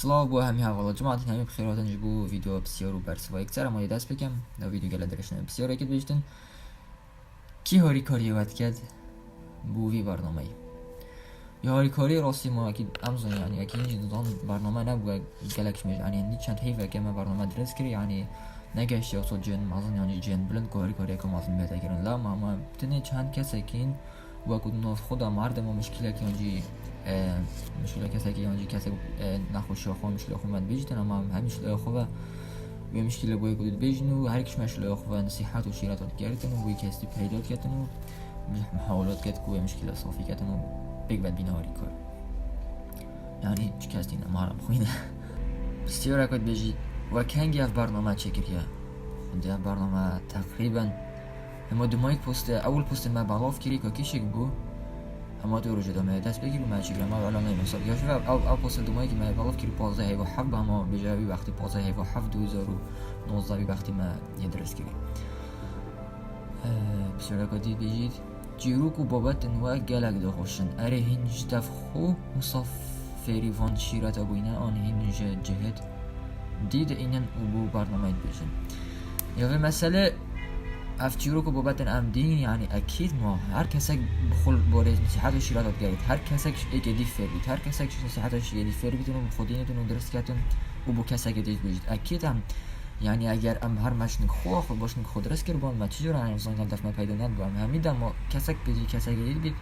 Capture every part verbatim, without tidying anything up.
Silav bo hemî hevala cemaetî, hemî bi xêr hatin ji bo vîdeo pisyar û bersiva yekser. Em ê dest bikim. Ew vîdeo gele dirêj ne. Pisyareke dibêjtin. Kî harîkariyê we diket bo vî bernameyê? Ya harîkariyê rastî ma wekî em zan, yanî wekî hîn jî dizan bername nebû, gelek ji me, yanî hindî çend heyveke me bername dirêj kir, yanî negeştiye wisa cihên mezin yan jî cihên bilind ku harîkariyeke mezin bihête kirin. La ma, ma tenê çend kesekîn wekî di nav xwe de merdem û mişkîlek yan jî, e, mişkîlek kesekî yan jî kesek, e, nexweşiya xwe, mişkîla xwe me dibêjîtin, ama em hemî şilaya xwe ve wê mişkîle bo yek û du dibêjin û her kişme şilaya xwe ve nesîhet û şîreta digertin û wî kesî peyda diketin û mihawela diket ku wê mişkîle safî ketin û pêk ve bîne harîkar. Yanî çi kes tîne mara bixwîne. Pisyarek dibêjî, we kengî ev bername çêkiriye? Xwendî ev bername teqrîben hema dumayî postê, ewil postê me belav kirî ka kîşek bû. Hema tu rojê de me dest pê kir û me çêkiriye, me elan neyê mesaj. Ya ji ev, ev, ev postê dumayî ki me belav kirî pazdeh heyva heft bi, hema bêje wî wextî pazdeh heyva heft du hezar û nozdeh wî wextî me yê dirêj kirî. Ee, pisyareka dî bêjît. Çîrok û babetên we gelek dixweşin. Erê hîn ji dev xwe wisa fêrî van şîreta bûyîne an hîn ji cihêt dî diînin û bo bernameyê dibêjin. Ya vê mesele ev çîrok û babetên em dîn, yanî ekîd ma her kesek bi xwe li borê nesîhet û şîreta digerît. Her kesek ji êkê dî fêr bît. Her kesek ji nesîheta ji êkê dî fêr bîtin û bi xwe dînitin û dirist ketin û bo kesekê dî dibêjît. Ekîd em Yanî eger em her me şinik xwe, xwe bo şinik xwe dirêj kir, bo me çi cure em zanîn def me peyda nedibû. Em hemî dema kesek pêdî kesekê dî dibît,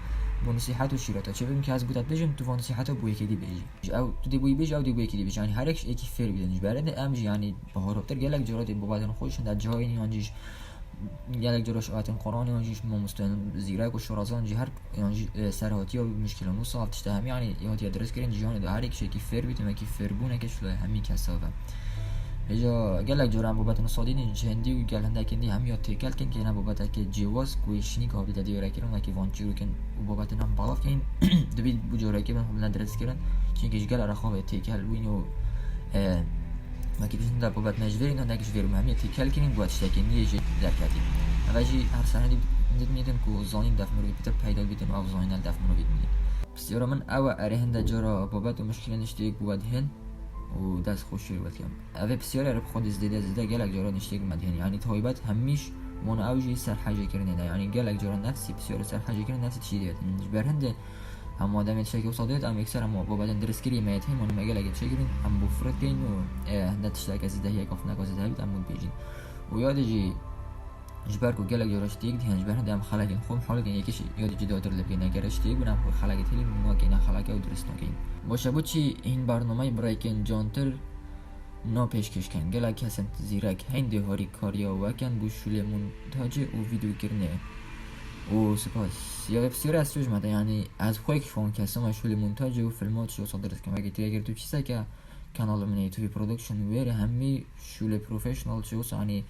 bo nesîhet û şîreta. Çi bibim ki ez gota dibêjim, tu van nesîheta bo yekê dî bêjî. Ew tu dê bo yî bêjî, ew dê bo yekê dî bêjî. Yanî her yek ji êkî fêr bidin. Ji ber hindê em jî yanî bi haraptir gelek cara dê babetên xwe şin de cayên yan jî ji gelek cara ji ayetên Quranê yan jî ji mamosteyên zîrek û şorazan jî her Yan jî, e, serhatiya û muşkîla nûsa ev tişta hemî, yanî, hatiye dirêj kirin, ciyanê de her yek şekî fêr bîtin, wekî fêrbûneke şilaya hemî kesa ve. Hêja gelek caran babetên wisa dînin, ji hindî û gel hindek hindî hemî ya têkel kin, kêne babeteke cêwaz ku yê şinî ka bîte diyare kirin, wekî van çîrokên û babetên em belav kirin, dibî bu carekê bin xwe bine dirêj kirin, çimkî ji gel re xwe têkel bûyîn û, e, Wekî dîtin de babet me ji vêrî ne, nek ji vêrî me hemî têkel kirin, bu tiştekî nî jî derketî. Eve jî her sene dî didin ku zanîn def mirovî pitir peyda bîtin û ev zanîn el def mirovî dimînin. Pisyara min ew e, erê hinde cara babet û muşkilên ji têk bi we dihên û dest xweş şêr we dikim. Ev ê pisyarê erê bi xwe de zêde zêde gelek cara ji têk bi me dihên. Yanî taybet hemîş wana ew jî ser hejê kirinê de. Yanî gelek cara nefsî pisyar û ser hejê kirin nefsî tişî dêtin. Ji ber hindê Hema demê tiştekî wisa dêt, em yekser hema babetên dirêjkirî me yê têm, me gelekê çêkirin, em bo firet keyin û, e, hinde tişteke zêdehiyek, afneka zêde hebît, em bo dibêjin. Û ya dî jî ji ber ku gelek cara ji têk dihen, ji ber hindê em xelekên xwe mihal dikin, yekî jî ya dî cudatir lê bikin. Eger ji têk bin, em xwe xelekê têlî nakeyne xeleke û dirêj nakeyne. Baş e, bo çi hîn bernameyê birayekên cantir na pêşkêş ken. Gelek kesên zîrek heyndê harîkariya we ken bo şûlê montacê û vîdeokirinê. Û spas. Ya vê pisyarê ez çûj me de, yanî ez xwe yek ji wan kesan me şûlê montacê û filma çi wisa dirêj kim. Eger tu, eger tu çîseke kanala min ê YouTube Production wêre hemî şûlê professional çi wisa, yanî,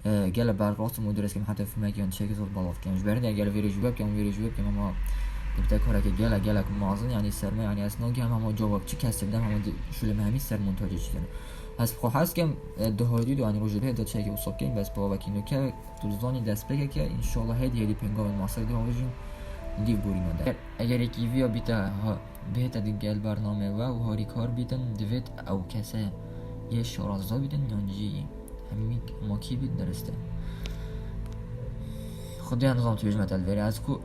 e, gele berrast û dirêj kim, heta filmek yan çek zor belav kim. Ji ber hindê gel vêrê ji we bikim, vêrê ji we bikim, ama dibite kareke gele, gelek mazin, yanî ser me, yanî ez nagihim, ama cevap çi kesê bidem, ama di-, şûlê me hemî ser montacê çi dene. Ez bi xwe hez kim, e, di hardî de, yanî rojê bihê de çekê wisa bikeyin, bes bi wekî nûke, tu dizanî destpêkeke, înşallah hêdî hêdî pêngavên ma ser dê avêjin, dîv borîna de. Eger yekî viya bîte, ha, bihête di gel bernamê we û harîkar bîtin, divêt ew kese yê şarazda bîtin, yan jî hemî makî bît, dirist e. Xwedê nizam tu bêjme te li vêrê. Ez ku,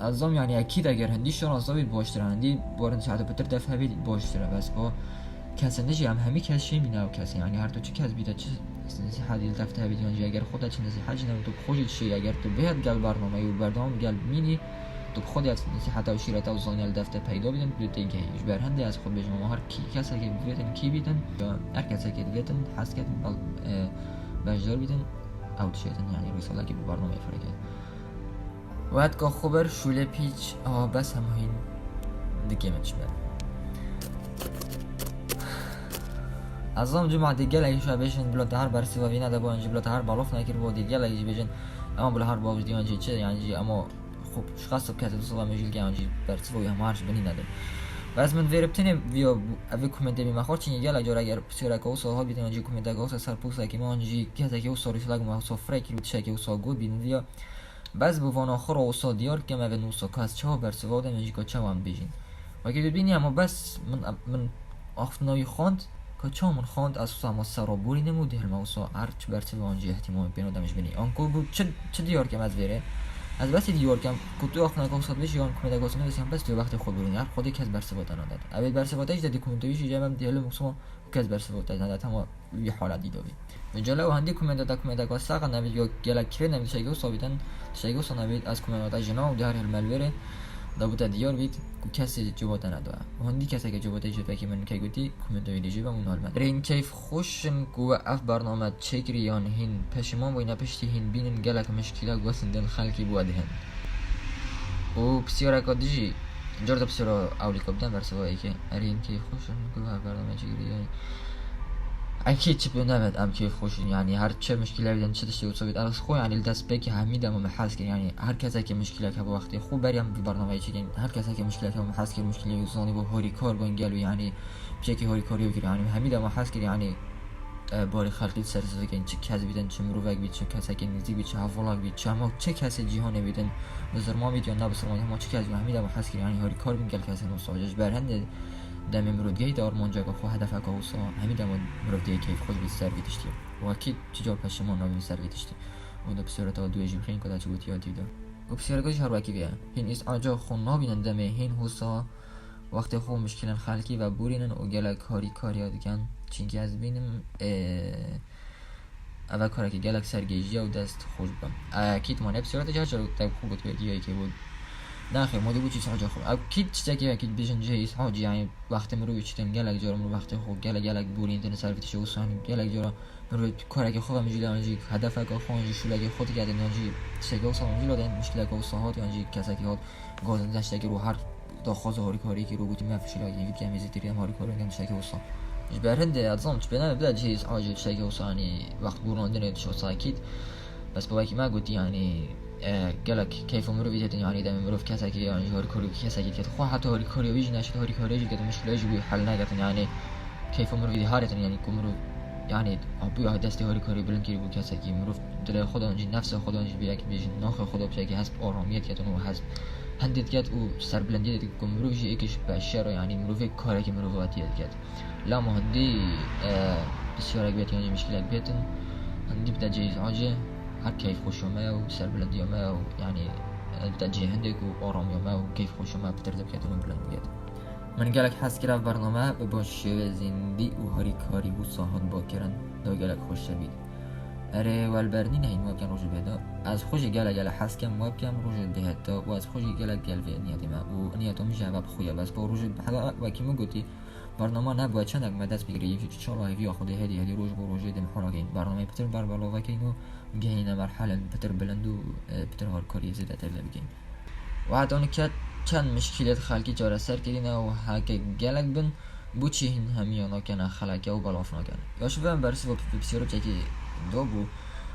ez zam, yanî, ekîd eger hindî şarazda bît, baştir e. Hindî barin saete pitir def hebît, baştir e. Bes bo kesên dijî em hemî kes şên bîne ew kesên. Yanî, her tu çi kes bîte, çi nesîhet li def te hebît, yan jî eger xwe te çi nesîhet jî nebît, tu bi xwe jî çi, eger tu bihêt gel bernameyê û berdewam gel bimînî, Tu bi xwe de nesîheta û şîreta û zanîna li def te peyda bidin, tu tê gehî. Ji ber hindê ez xwe dibêjim, ama her kî, kesekê divêtin kî bîtin, her kesekê divêtin, hez ketin, bel-, e, beşdar bîtin, ew dişêtin, yanî rîsalekê bi bernameyê firê ket. Wetka xwe ber şûlê pîç, aha bes hema hîn dikê min çi be. Ez zam cuma dî gelek jî bêjin, bila te her bersiva vîna de bo, yan jî bila te her balof nekir bo, dî gelek jî bêjin, ama bila her bav jî, yan jî çi, yan jî ama Xop, şikast bikete, du sala mejîl ke an jî bersiva wî hema her ji binî nede. Bes min vêribtinê viya ev komentê bî me xwar, çinkî gelek cara eger pisyareke wisa ha bîtin an jî komenteke wisa ser postekî me an jî kesekî wisa rîsalek me wisa firek kir û tiştekî wisa got bî min viya. Bes bi vana xwe re wisa diyar dikim, ev ê wisa kas çawa bersiva de min jî ka çawa em bêjin. Wekî tu bînî, ama bes min, min Axiftina wî xwend, ka çawa min xwend, ez wisa hema ser re borînim û dihilme wisa her çi bersiv an jî ihtimal pê nadim ji binî. Anku bû çi, çi diyar kem ez vêrê? Ez besî diyar kem ku tu axiftineka wisa dibêjî yan komênteka wisa nivîsî yan bes tu wextê xwe borînî. Her xwedê kes bersiva te nadet. Ev ê bersiva te jî de dê komênta wî jî cem em dihilin wisa kes bersiva te nadet. Hema wî hala dî davî. Vêca lew hindî komênta te komênteka sax nebît ya gelek kirê nebît tiştekî wisa bîtin, tiştekî wisa nebît ez komênta te jina û dihar hilme li vêrê. Da bû te diyar bît ku kesê cevata nedaye. Û hindî keseke cevata jê pekî min ke gotî, komênta wî dê jê be û nalme. Rên keyf xweş in ku we ev bername çêkirî yan hîn peşiman bûyne piştî hîn bînin gelek mişkîla guhesindin xelkî bi we dihin. Û pisyareka dijî, car de pisyara ewlîka bidem bersiva yekê. Erê hîn keyf xweş in ku we ev bername çêkirî yan. Ekîd çi pê nebet em keyf xweş in, yanî her çi mişkîle bidin, çi tiştê wisa bit, ez xwe yanî li dest pêkî hemî dema min hez kir, yanî her kesekê mişkîlek hebe wextê xwe berî em vî bernameyê çêkin, her kesekê mişkîlek hebe min hez kir, mişkîlê wî zanî bo harîkar bûn gel û yanî piçekî harîkarî kir, yanî hemî dema hez kir, yanî e, barê xelkî ser zivigên çi kes bîtin, çi mirovek bît, çi kesekê nêzîk bît, çi hevalek bît, çi hema çi kesê cîhanê bîtin, bizirman bît yan ne bizirman, hema çi kes bît, hemî dema hez kir, yanî harîkar bûn gel kesên wisa. Ji ber hindê demê mirov digehîte armanceka xwe, hedefeka wisa, hemî dema mirov dê keyf xweş bît ser vî tiştî. Wekî çi car peşiman nabîn ser vî tiştî. Û di pisyareta duê jî bixîn ku da çi gotiya dî de. Û pisyareka jî her wekî vê ye. Hîn îs'aca xwe nabînin demê hîn wisa wextê xwe mişkîlên xelkî ve borînin û gelek harîkariya dikin. Çinkî ez dibînim, ê, ev e karekî gelek sergêjî ye û dest xweş bibin. Ekîd mane pisyareta jî her car te xwe gotiye diyayê kê bû. Naxê, modî bû çî îs'aca xwe. Ekîd tiştekî, ekîd bêjin cihê îs'acî, yanî wextê mirovî çitin gelek cara mirov wextê xwe gelek gelek borîntin ser vî tiştê wisa, yanî gelek cara mirov karekê xwe ve mijîle yan jî hedefeke xwe yan jî şûlekê xwe diketin yan jî tiştekê wisa mijîle de mişkileke wisa hat yan jî kesekî hat gazin tiştekî ro her daxwaza harîkariyekî ro gotî me fişilakî vî dikem êzîtirî em harîkariyên tiştekê wisa. Ji ber hindê ez zanim çi pê nebe bide cihê îs'acê tiştekê wisa, yanî wext borandinê tişt wisa ekîd. Bes bi wekî me gotî, yanî, e, gelek keyfa mirovî dêtin, yanî demê mirov kesekî, yanî ji harîkarî kesekî diket. Xwe heta harîkariya wî jî neşt, harîkariya jî diket, mişkîla jî wî hel neketin, yanî keyfa mirovî dê haretin, yanî ku mirov, yanî, ha, bûya destê harîkarî bilind kirî bû kesekî, mirov dilê xwe de jî, nefsê xwe de jî bi yekî bêjin, naxê xwe de bi yekî hesp aramiyê diketin û hesp hindê diket û serbilindiyê diket ku mirov jî êkî ji peşê re, yanî mirovê karekî mirovatiye diket. Lama hindî, e, pisyarek bêtin yan jî mişkilek bêtin, hindî bide cihê îs'acê, her keyf xweşiya me ye û serbilindiya me ye û, yanî, e, bide cihê hindê ku aramiya me û keyf xweşiya me pitir dibiketin û bilind biket. Min gelek hez kir ev bername bi baş şêwê zindî û harîkarî wisa hat bakirin, da gelek xweştir bît. Erê, welbernî nehîn we bikin rojê bihêta. Ez xwe jî gelek gelek hez kem we bikim rojê bihêta û ez xwe jî gelek gel vê niyetê me û niyeta min jî heve bi xwe ye. Bes bo rojê bihêta wekî min gotî, bernama nebûye çendek me dest pê kiriye, înşallah hêviya Xwedê hêdî hêdî roj bo rojê dê mihal akeyn. Bernameyê pitir berbalava keyn û gehîne merhelen pitir bilind û, e, pitir harkariyê zêdetir de bikeyn. Û heta nûke çend mişkîlêt xelkî çareser kirîne û heke gelek bin, bo çi hîn hemiya nakene xeleke û belav nakene. Ya ji vê em bersiva pisyarokekî do bû,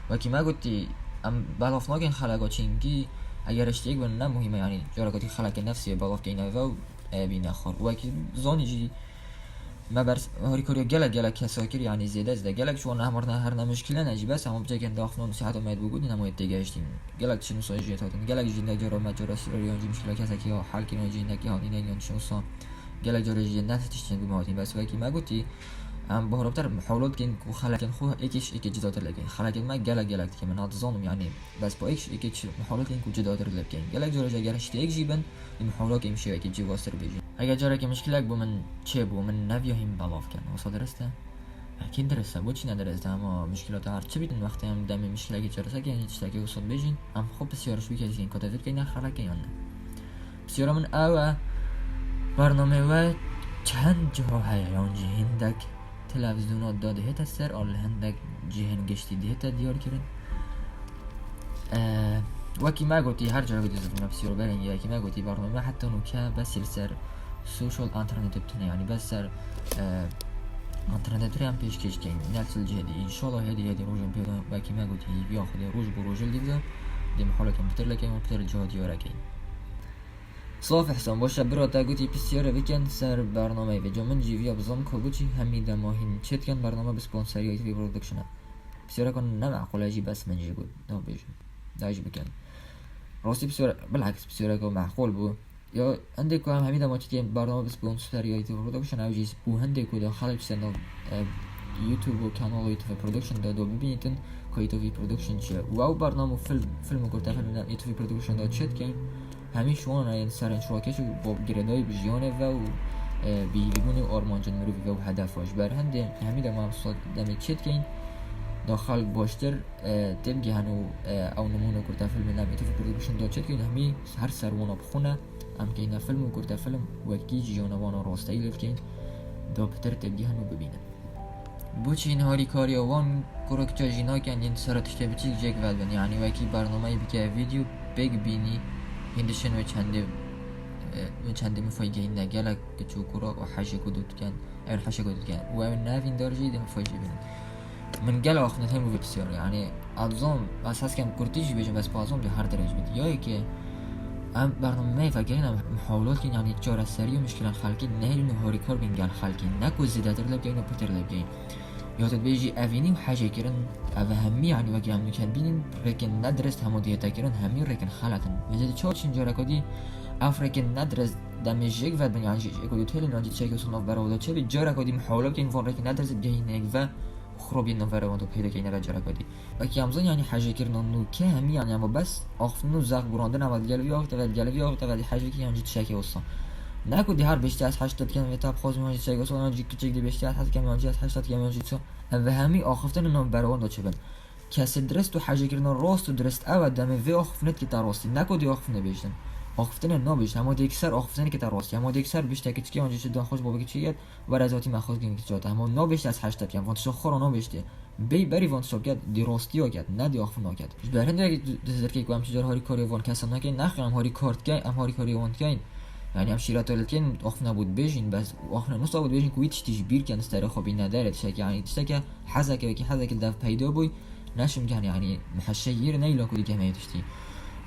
wekî me gotî, em belav nakin xeleka çinkî eger tiştêk bin ne muhîm e, yanî cara gotî xeleke nefsê belav keyne ve û e bîne xwar. Wekî zanî jî me ber harîkariya gelek gelek kesa kir, yanî zêde zêde gelek ji wan hemar ne her ne mişkîle ne jî bes hema bicekên daxilon siheta me dibû gotin hema yê têgehiştîn. Gelek çi nûsa jî hatin. Gelek jî ne cara me cara siroriyan jî mişkîla kesekî ya hel kirin jî nekî hatî ne yan çi nûsa. Gelek cara jî ne tiştên bû me hatîn. Bes wekî me gotî, em bi horabter mihawla dikin ku xelekên xwe êkî ji êkê cidatir lekin. Xelekên me gelek gelek dikin. Min hat dizanim, yanî bes bo êk ji êkê çi mihawla dikin ku cidatir lekin. Gelek cara jî eger tiştê êk jî bin, Ê mihawlakê min şêwekê cihbaztir bêjin. Eger carekê mişkilek bo min çêbû, min neviya hîn belav ken. Wisa dirist e? Ekîd dirist e. Boçî ne dirist e? Ama mişkilata her çi bîtin wextê em demê mişkilekê çareser ken, hîn tiştekê wisa dibêjin, em xwe pisyar ji wî kesî ken, ka te vê dikey ne xelek e yan ne. Pisyara min ew e, bernamê we çend ciha heye yan jî hindek televîzyona da dihête ser, an li hindek cihên giştî dihête diyar kirin. Eee, wekî me gotî, her cara ku dizivîne pisyar berên yekî me gotî, bername heta nûke bes li ser social internet tune, yanî bes ser, eee, internet re em pêşkêş keyin. Ne li cihê dî. Înşallah hêdî hêdî rojên pê de wekî me gotî, hêviya Xwedê roj bo rojê li dî de dê mihalekin pitir lekin û pitir ciha diyar ekin. Saf ihsan, baş e, bira te gotî pisyarê bikin ser bernameyê vê. Ca min jî viya bizam ku biçî hemî dema hîn çêdikin bername bi sponseriya T V Production e. Pisyareka ne meqûl e jî bes min jî got. Da bêjim. Da jî bikin. Rastî pisyar-, bilheks pisyareka meqûl bû. Ya hindê ku em hemî dema çi diyên bername bi sponsor ya YouTube Production, ew jî bû hindê ku da xelk ji nav, e, YouTube û kanala YouTube Production da do bibînitin ku YouTube Production çi ye. Û ew bername û film, film û kurtefilm YouTube Production da çi dikeyn, hemî ji wan re yên serençrakeş û bo girêdayî bi jiyanê ve û, e, bi hîvîbûnê û armancên mirovî ve û hedefa. Ji ber hindê hemî dema em sot demê çi dikeyn, da xelk baştir, e, têbigihên û, e, ew nimûne kurtefilmên em YouTube Production da çi dikeyn, hemî her ser wana bi xwe ne. Em keyne film û kurtefilm wekî jiyana wan a rasteyî lê bikeyn, da pitir têbigihên û bibînin. Boçî hîn harîkariya wan kurokça jî nakin, yên sera tiştê biçîk jêk vedibin. Yanî wekî bernameyê bike vîdeo pêk bînî, hîn dişin wê çendê, e, wê çendê mifayî gehîne gelek kiç û kurok û hejê ku dû dikin, ew hejê ku dû dikin. Û ew nevîndar jî dê mifayî jê bînin. Min gel axnet hemû vê pisyar, yanî, ez zom, ez hez kem kurtî jî bêjim, bes pazom jî her derê jî bidî. Ya yekê, em bernameyê vegerîn, em muhawilot kin, yanî, çareserî û mişkîlan xelkî nehêlin û harîkar bin gel xelkî. Ne ku zêdetir lê bikeyn û pitir lê bikeyn. Ya tu dibêjî evînî û hejê kirin, ev hemî, yanî, wekî em nûken bînin, rêkin nedirist hemû diyete kirin, hemî rêkin xelet in. Vêca dî çawa çin careka dî, ev rêkin nedirist demê jêk vedibin, yan jî jêk û dû têlin, yan jî çekê wisa nav berava da çêbî, careka dî muhawile bikeyn, van rêkin nedirist bigehîne yek ve, xirobiyên nav berava da peyda keyne ve careka dî. Wekî em zan, yanî hejêkirina nûke hemî, yanî, ama bes axiftin û zex gurandin, ama digel vî axifte ve, digel vî axifte ve, dî hejêkî yan jî tiştekê wisa. Ne ku dî her bêjtî ez hej te dikem, vê te bixwazim, yan jî tiştekê wisa, yan jî kiçik dî bêjtî ez hez dikem, yan jî ez hej te dikem, yan jî çi. Em ve hemî axiftin nav berava da çêbin. Kesê dirist û hejêkirina rast û dirist ew e, demê vê axiftinê dikete rastî. Ne ku dê axiftinê bêjtin. Axiftinê nabêjtin. Hema dê yekser axiftinê dikete rastî. Hema dê yekser biştekî çikê, yan jî çi daxwaz babekî çi yet, were ez hatî me xwezgên kiçat. Hema nabêjtin ez hej te dikem. Van tişta xwe ra nabêjtê. Bêyî berî van tişta biket, dê rastî ya ket, ne dê axiftina ket. Ji ber hindê wekî tu dizirkê ku em çi car harîkarê van kesan nakin, nexir em harîkar dikeyn, em harîkarê wan dikeyn. Yanî em şîreta lê dikeyn, axiftina bû dibêjin, bes axiftina nusa bû dibêjin ku wî tiştî ji bîr ken, sterê xwe bîne derê tiştekî, yanî tişteke hezeke wekî hezeke li dev peyda bûy. Neşim gen, yanî, miheşe yîr neylo ku dikeme yê tiştî.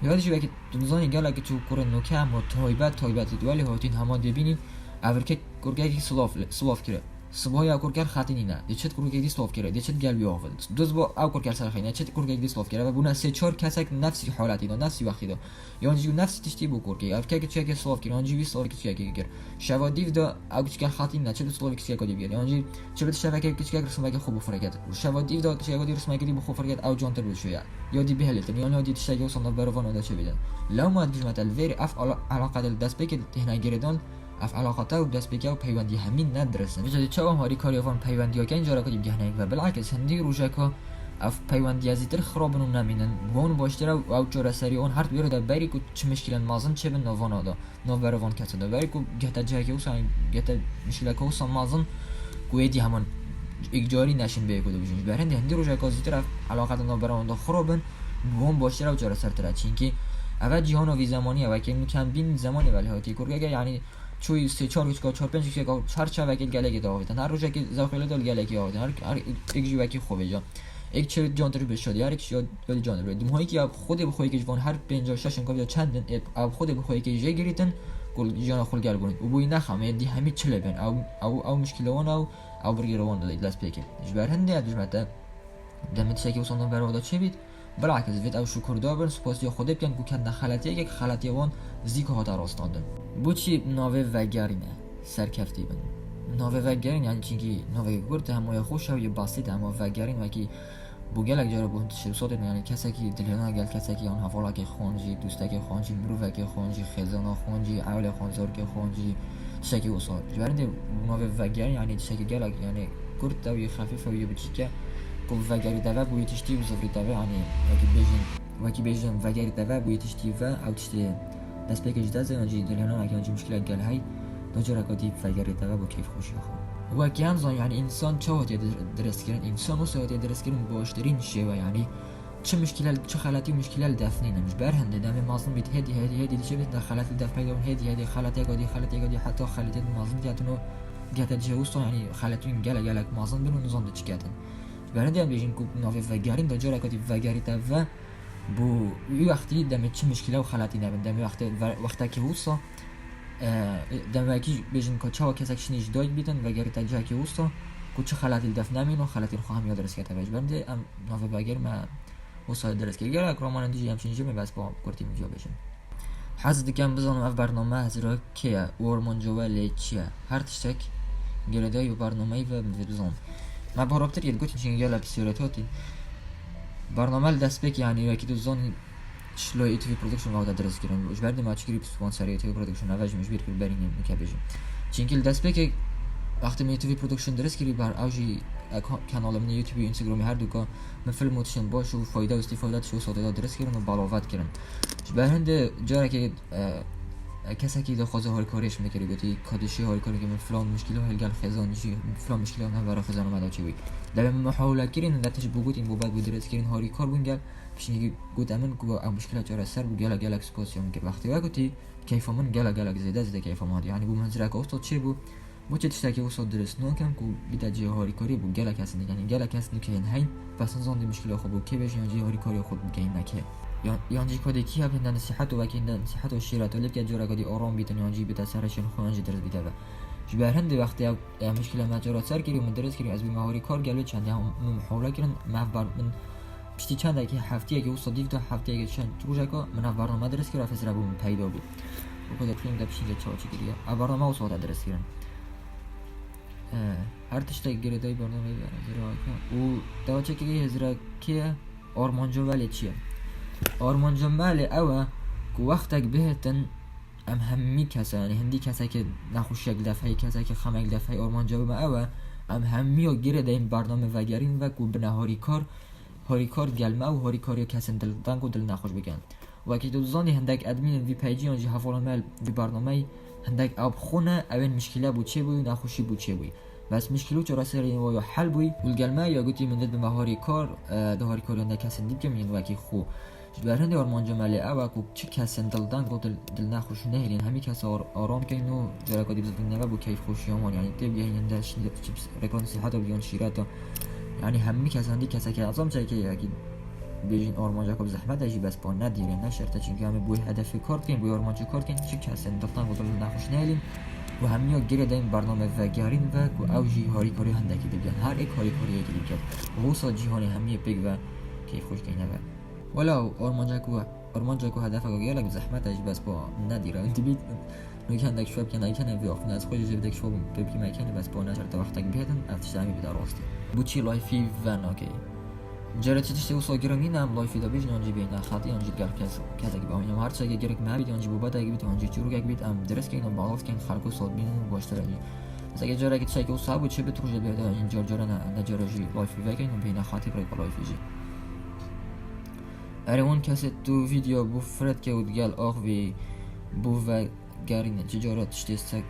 Ya dî jî wekî tu nizanî gelek kiç û kurên nûke hema taybet, taybet li duwelê hatîn hema dê bînîn, ev rikek kurkekî silav, silav kire. Sibahî ew kurker xetî nîne. Dê çit kurkekî dî silav kire. Dê çit gel wî axivin. Duz bo ew kurker ser xeyne. Çit kurkekî dî silav kire. Ve bûne sê çar kesek nefsî haletî de, nefsî wextî de. Yan jî nefsî tiştî bû kurkê. Ev kek çiyekê silav kir. Yan jî wî silavê kiçikekê kir. Şeva dîv de ew kiçike xetî ne. Çi bi silavê kiçikeka dî bigir. Yan jî Çi bi tiştekê kiçikek rismeke xwe bifirket. Û şeva dîv de kiçikek dî rismeke dî bi xwe firket, ew cantir bi şoya. Ya dî bihêlitin, yan ya dî tiştekê wisa nav berovana de çêbîtin. Lewma dijmete li vêrê ev ala-, eleqate li destpêkê têne girêdan, ev eleqate û destpêke û peywendî hemî ne dirist in. Vêca dî çawa em harîkariya van peywendiya keyn, careka dî bigehne yek ve. Bilakis hindî rojeka ev peywendiya zîtir xirab bin û nemînin. Bi hûn baştir e û ew çareserî hûn her di wêre de berî ku çi mişkîlen mezin çêbin navana de. Navbera van kesan de. Berê ku gehte cihekê wisa, gehte mişkileke wisa mezin ku êdî heman êkcarî neşin bê ku dibijin. Ji ber hindê hindî rojeka zîtir ev eleqeta navbera wan de xirab in, bi wan baştir ew çaresertir e. Çinkî eve cîhana vî zemanî ye, wekî em nûken bîn zemanê ve lê hatî kurgeke, yanî çûyî sê çar kiçika, çar pênc kiçika çar çavekê gelekê de avêtin. Her rojekê zewqê lê de li gelekê avêtin. Her, her êk jî wekî xwe vêca. Êk çê cantir bê şadî, her êk ya, ya dî cantir bê. Dimahîkî ya Xwedê bi xwe yekê ji van her pênca şeş in ka ya çend in, ê, ev Xwedê bi xwe yekê jê girîtin, ku jiyana xwe li gel gurin. Û bûyî nexemê, dî hemî çi lê bên. Ew, ew, ew mişkîla wan ew, ew birgêra wan didê dest pêkê. Ji ber hindê ez dijmete demê tiştekî wisa nav berava de çêbît, bilakis vêt ew şukur da bin, spasiya Xwedê bikin ku ketine xeletiyekê, xeletiya wan zî ku hate rastandin. Boçî navê vegerîne serkeftî bin? Navê vegerîn, yanî çinkî navê gurt, hema ya xweş ew yê basît, hema vegerîn wekî Bo gelek cara bo hûn tiştê wisa têne, yanî kesekî dilhêna gel, kesekî yan hevalekê xwe an jî, dostekê xwe an jî, mirovekê xwe an jî, xêzana xwe an jî, ewlê xwe an, zarokê xwe an jî, tiştekî wisa. Ji ber hindê navê vegerîn, yanî tiştekî gelek, yanî kurt ew yê xefîf ew yê biçîk e, ku vegerî te ve bo yê tiştî û zivrî te ve, yanî wekî bêjin, wekî bêjin vegerî te ve bo yê tiştî ve, ew tiştê Destpêkê ji dest de yan jî dilhênanek yan jî muşkilek gel hey, da careka dî vegerî te ve bo keyfxweşiya xwe. Wekî em zan, yanî însan çawa hatiye dir-, diristkirin? Însan wisa hatiye diristkirin bi baştirîn şêwe, yanî çi muşkile, çi xeletî û muşkile li def nînin. Ji ber hindê demê mezin bît hêdî, hêdî, hêdî diçe bît de xeletî li def peyda bûn, hêdî, hêdî, xeletiyeka dî, xeletiyeka dî, heta xeletiyên mezin diyatin û gete cihê wisa, yanî xeletiyên gelek, gelek mezin bin û nizan di çi ketin. Ji ber hindê em bêjin ku navê vegerîn da careka dî vegerî te ve, Bo wî wextî demê çi mişkile û xeletî nebin. Demê wextê ver-, wextekê wisa, e, demekî bêjin ku çawa kesek şinî ji dayik bîtin, vegerîte cihekê wisa, ku çi xeletî li def nemîn û xeletî xwe hemiya dirist kete ve. Ji ber hindê em navê vegerî me wisa dirist kir. Gelek romanên dî jî em şîn jê me, bes bo kurtî min jî bêjim. Hez dikem bizanim ev bername hezira kê ye û armanca we lê çi ye? Her tiştek girêdayî bi bernameyî ve min vê bizanim. Me bi raptir yê digotin, çingî gelek pisyarêt hatî. Bername li destpêkê, yanî wekî tu zanî, şilo E T V Production ve dirêz kirin. Ji ber dê me çi kirî sponsor E T V Production, eve ji min ji bîr kir berî nî min ke bêjim. Çingî li destpêkê wextê min E T V Production dirêz kirî, ber ew jî ek-, kanalê min YouTube û Instagramê her du ka min film û tiştên baş û fayda û îstîfade tişt û sodê de dirêz kirin û balavat kirin. Ji ber hindê carekê, e, e, kesekî daxwaza harîkariyê ji min kirî, gotî, "Ka dişî harîkariyê min filan muşkîla hêl gel xêzan jî, filan muşkîla hevera xêzana me de çêbû." Dewê min muhawile kirin, de tişt bû gotîn, bû bed bû dirêz kirin, harîkar bûn gel. Piştî got emin ku ew muşkîla çareser bû, gelek, gelek spasiya min kir. Wextê we gotî, keyfa min gelek, gelek zêde, zêde keyfa min hatî. Yanî bû min hizrek osto çêbû, Boçê tiştekî wisa dirêst nakem ku bîte cihê harîkariyê bo gelek kesin dî. Yanî gelek kes dikeyên heyn, bes nizan dê muşkila xwe bo kê bêjin yan jî harîkariya xwe bigehîne kê. Yan, yan jî kadê kî hebe hinde nesîhet û wekî hinde nesîhet û şîret û lê bike careke dî aram bîtin yan jî bîte ser hişên xwe yan jî dirêst bîte ve. Ji ber hindê wextê ew, e, muşkila me cara ser kirî û min dirêst kirî, ez bîme harîkar, gelê çendê min muhawle kirin, me ev bar min Piştî çendekî heftiyekî wisa dîv de heftiyekî çend rojeka min ev bername dirêst kir, ev hizra bû min peyda bû. Weke de film de piştî çawa çi kiriye. Ev bername wisa hate dirêst kirin. He, her tiştek girêdayî bernameyî ve hizra ke. Û dewa çekirî hizra kê ye? Armanca me lê çi ye? Armanca me lê ew e ku wextek bihêtin em hemî kese, yanî hindî kesekê nexweşiyek def hey, kesekê xemek def hey, armanca me ew e, em hemî ya girêdayî bername vegerîn ve ku bine harîkar, harîkar digel me û harîkariya kesên dildeng û dilnexweş bikin. Wekî tu dizanî hindek admînên vî peycî yan jî hevalên me vî bernameyî hindek ew bi xwe ne, ew ên mişkîle bû çêbûyî, nexweşî bû çêbûyî. Bes mişkîl û çareseriyên wa ya hel bûyî û digel me ya gotî min did bime harîkar, e, di harîkariyan de kesên dî bikim yên wekî xwe. Ji ber hindê armanca me lê ew e ku çi kesên dildeng û dil, dilnexweş nehêlin, hemî kes ar, aram keyn û careka dî bizivînine ve bo keyfxweşiya wan. Yanî tê bigehînin de şi-, çi bs-, rêka nesîheta bigiyon şîreta. Yanî hemî kes hindî keseke ezam çekê yekî bêjin armanceka bi zehmet e jî bes pa nedîrê ne şert e. Çimkî em ê bo wê hedefê kar dikin, bo wê armancê kar dikin, çi kesên dildeng û dilnexweş nehêlin û hemiya girêdayî bername vegerîn ve ku ew jî harîkariya hindekî dibigin. Her êk harîkariyekî dibiket. Û wisa cîhanê hemiyê pêk ve keyfxweş keyne ve. Wela armanca ku, armanca ku hedefeke gelek zehmet e jî bes pa nedîre. Dibît nûke hindek şwe bikin, eykenê vê axivîna ez xwe jî jê bidek şwe bim, pê bikîme eykenê bes pa ne şert e wextek bihêtin, ev tişt hemî bide rastî. Bo çi layfî venakê? Cara çi tiştê wisa giring nîne em layfî de bêjin, yan jî bêhna xetî, yan jî digel kes, kesekî bamînin. Her tiştekê giring me bît, yan jî bo bedekî bît, yan jî çîrokek bît, em dirêst keyn û balaz keyn, xelk wisa dibînin û baştir e jî. Mesela gerek tiştekî wisa bû çi bit, rojê bêhna, yan jî car cara ne, ne cara jî layfî vekeyn û bêhna xetî bi rêka layfî jî. Erê wan kesê tu vîdeo bo firet ke û digel axivî bo vegerîne, çi cara tiştê se-,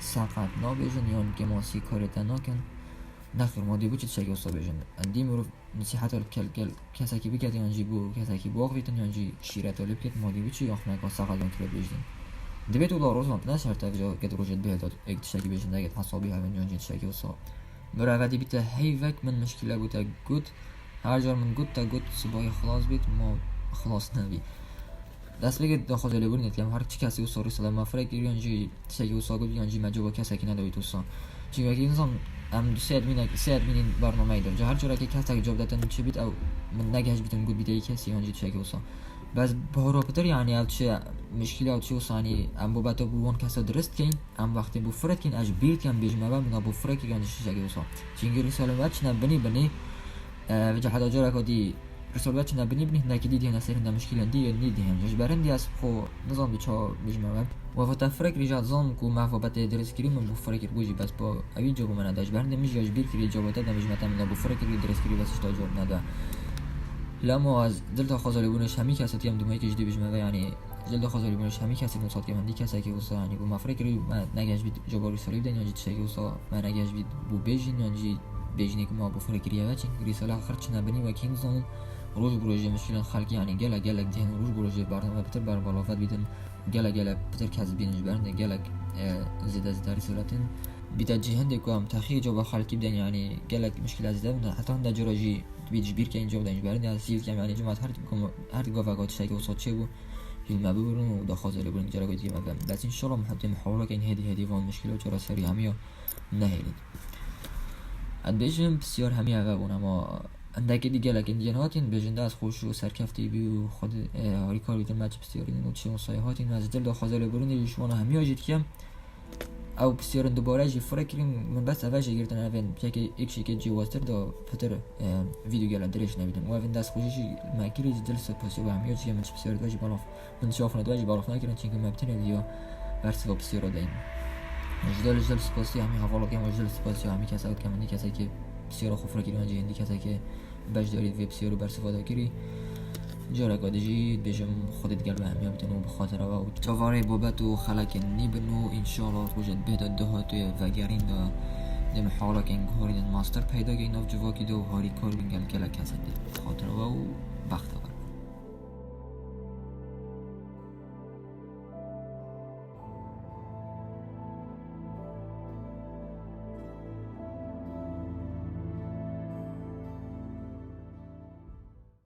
seqet nabêjin, yan kêmasî karê te nakin. Nexêr, ma dî bo çi tiştekî wisa bêjin. Endî mirov Nesîheta li kel, kel, kesekî biketin yan jî bo kesekî biaxivîtin yan jî şîreta lê biket, ma dî bo çi axivneka seqet yan kilo bêjin. Dibê tu da rozan ne şert e vêca get rojê dibê heta êk tiştekî bêjin, ne get hesabî hevin yan jî tiştekî wisa. Mirov vedî bîte hey vek min mişkîle bû te got. Her car min got te got sibayê xilas bît, ma xilas nebî. Destpêkê daxwaza lêbûrînê dikem, her çi kesî wisa rîsale me firek kir, yan jî tiştekî wisa got, yan jî me cewaba kesekî nedawît wisa. Çimkî wekî nizam em du sê admînek, sê admînên bernameyê de. Ji her carekê kesek cewab datin çi bît, ew min negehişt bîtin got bîte yê kesî, yan jî tiştekî wisa. Bes bi hora pitir, yanî ev çi mişkîla ew çi wisa, yanî em bo beta bo wan kesa dirist keyn, em wextê bo firek keyn, ez ji bîr dikem bêjim ev, min bo firek kir, yan jî tiştekî wisa. Çimkî rîsale me çine binî binî, e, vêca heta careka dî Rîsal ve çine binî binî hindekî dî dihêne ser hinde mişkîlên dî yên nî dihên. Ji ber hindî ez xwe nizam bi çawa bêjime ve. Wa vate firek rî jî zan ku me babetê dirêz kirî min bo firek kir bû jî bes bo ewî cewab min neda. Ji ber hindê min jî ya ji bîr kirî cewab te de min ji me te min de bo firek kirî dirêz kirî bes tişta cewab neda. Lema ez dil daxwaza lêbûnê ji hemî kesê tiyem dumeyekê ji dî bêjime ve, yanî Jil daxwaza lêbûnê ji hemî kesek wisa dikem, hindî kesekî wisa, yanî ku me firek kirî me negehişt bît cewaba rîsalî bidin, yan jî tiştekî wisa me negehişt bît bo bêjin, yan jî bêjinê ku me bo firek kiriye ve, çimkî rîsale xir çine binî wekî nizanin, roj bi rojê mişkîlên xelkî, yanî gelek gelek dihên roj bi rojê bername pitir berbalafet bîtin, gelek gelek pitir kes bînin ji ber hindê gelek, e, zêde zêde rîsaletin bîte cih hindê ku em texî cewaba xelkî bidin, yanî gelek mişkîle zêde bin, heta hinde cara jî dibît ji bîr keyin cewab deyin ji ber hindê ez jî dikem, yanî cimat her, her gaveka tiştekî wisa çêbû, Hîn me bibirin û daxwaza lêbûrîn careke dî me bibin. Bes înşallah muhitê muhawele keyn hêdî hêdî van mişkîl û çareserî hemiya nehêlîn. Ez dibêjim pisyar hemiya ve bûn, ema Endekê dî gelek Îndiyên hatin, bêjin dest xweş û serkeftî bî û xwedî, e, harîkar bîtin me çi pisyarî din û çi wesayê hatin. Ez ji dil de xwezê lêborînê ji wana hemiya jî dikim. Ew pisyarên dubare jî fireh kirin, min bes eve jî girtin, evên yekê êk jî yekê cihwaztir da pitir, e, vîdeo gele dirêj nebîtin. Û evên dest xweşî jî me kirî, ji dil spasiya we hemiya jî, min çi pisyarî da jî belav, min çi afine da jî belav nekirin, çimkî me bi tenê diya bersiva pisyara deyin. Ji dil, ji dil spasiya hemî hevala kem, ji dil spasiya hemî kesa kem, hindî kesekê pisyara xwe fireh kiriye, hindî kesekê beşdarî vê pisyar û bersiva de kirî. Careka din jî dibêjim, Xwedê digel we hemiya bitin û bi xatira we û çavarê babet û xelekên nî bin û înşallah rojek bêhda dahatûyê vegerîn de, dem halekên guharî din master peyda key nav civakî de û harîkar bin gel gelek kesên dî. Bi xatira we û bextewar.